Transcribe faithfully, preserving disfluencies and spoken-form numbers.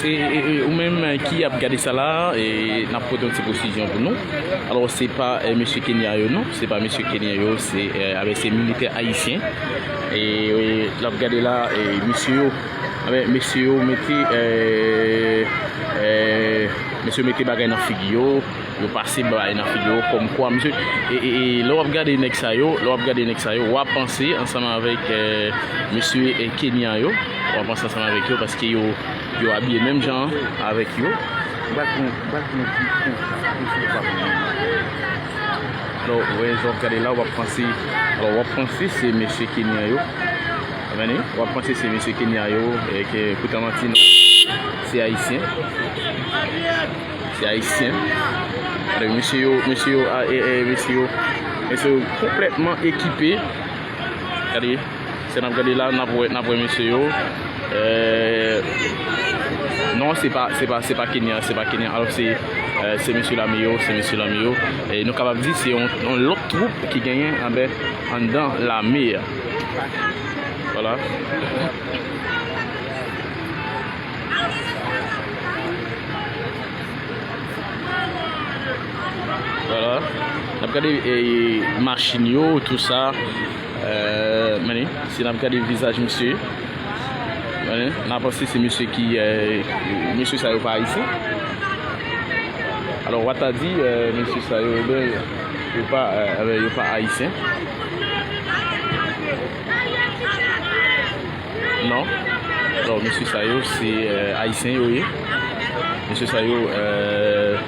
E, e, e, ou menm, eh, ki ap gade sa la, e n ap pote yon ti presizyon pou nou. Alò, se pa, eh, mesye Kenya yo, non. Se pa mesye Kenya yo, se, eh, avè, se militè ayisyen. E, e, l ap gade la, e, mesye yo, avè, mesye yo mete, eh, eh, mesye yo mete bagay nan figi yo. Yo pase bay nan figi yo, kòmkwa, mesye, e, e, e, lè w ap gade nèg sa yo, lè w ap gade nèg sa yo, w ap panse ansanm avèk, eh, mesye, eh, Kenya yo, w ap panse ansanm avèk yo, paske yo, yo abiye menm jan avèk yo. Bat nou, bat nou, bat nou. Alò, wè, lè w ap gade la, w ap panse, alò, w ap panse se mesye Kenya yo. Konprann? W ap panse se mesye Kenya yo, e ke poutan manti non. Se ayisyen. Se ayisyen. Gade, mesye yo, mesye yo, a, e, e, mesye yo, mesye yo konplètman ekipe. Gade, se n ap gade la, n ap wè, n ap wè mesye yo. Eh, non, se pa, se pa, se pa Kenya, se pa Kenya. Alò, se, eh, se mesye lame yo, se mesye lame yo. E nou kapab di se yon, yon lòt twoup ki genyen anben anndan lame a. Vwala. Vwala. N ap gade, eh, machin yo, tou sa. Eh, men, si n ap gade vizaj misye, men, n a panse se misye ki, eh, misye sa yo pa ayisyen. Alò, w a ta di, eh, mesye sa yo, ben, yo pa, eh, yo pa ayisyen. Non. Alò, mesye sa yo, se, eh, ayisyen yo ye. Mesye sa yo, eh,